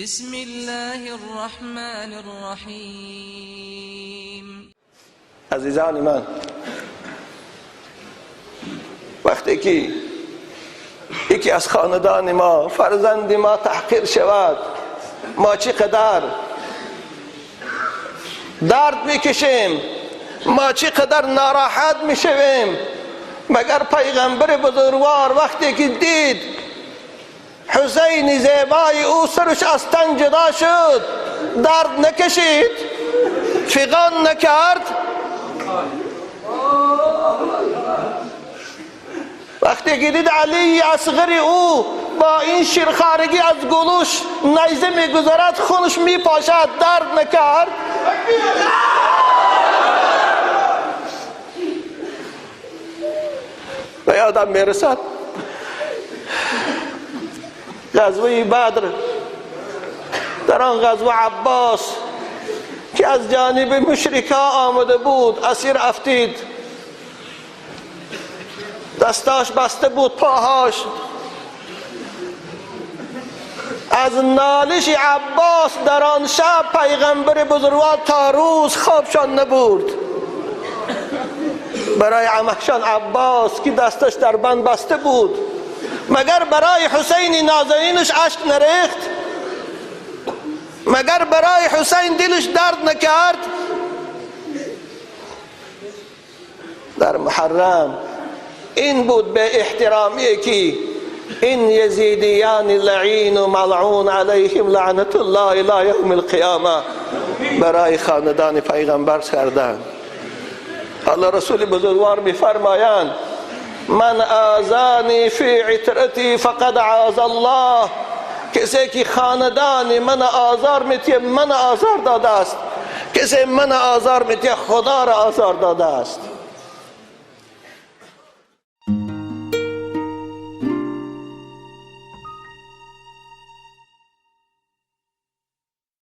بسم الله الرحمن الرحیم. عزیزان من، وقتی که یکی از خاندان ما، فرزند ما تحقیر شود، ما چقدر درد میکشیم، ما چقدر ناراحت میشویم. مگر پیغمبر بزرگوار وقتی که دید حسین زیبای او سرش از تن جدا شد، درد نکشید، فغان نکرد؟ وقتی که دید علی اصغر او با این شیرخوارگی از گلوش نیزه میگذرد، خونش میپاشد، درد نکرد؟ و یادم میرسد غزوه بدر، در آن غزوه عباس که از جانب مشرکا آمده بود اسیر افتید، دستاش بسته بود، پاهاش. از نالش عباس در آن شب پیغمبر بزرگوار تا روز خوابشان نبرد. برای عمهشان عباس که دستش در بند بسته بود، مگر برای حسین نازنینش اشک نریخت؟ مگر برای حسین دلش درد نکرد؟ در محرم این بود به احترامی که این یزیدیان لعین و ملعون علیهم لعنت الله الی یوم القیامه برای خاندان پیغمبر کردند. حالا رسول بزرگوار میفرمایند من آزانی فی عترتی فقد عاز الله. کسی که خاندان من آزار میتیه من آزار داده است، کسی من آزار میتیه خدا را آزار داده است.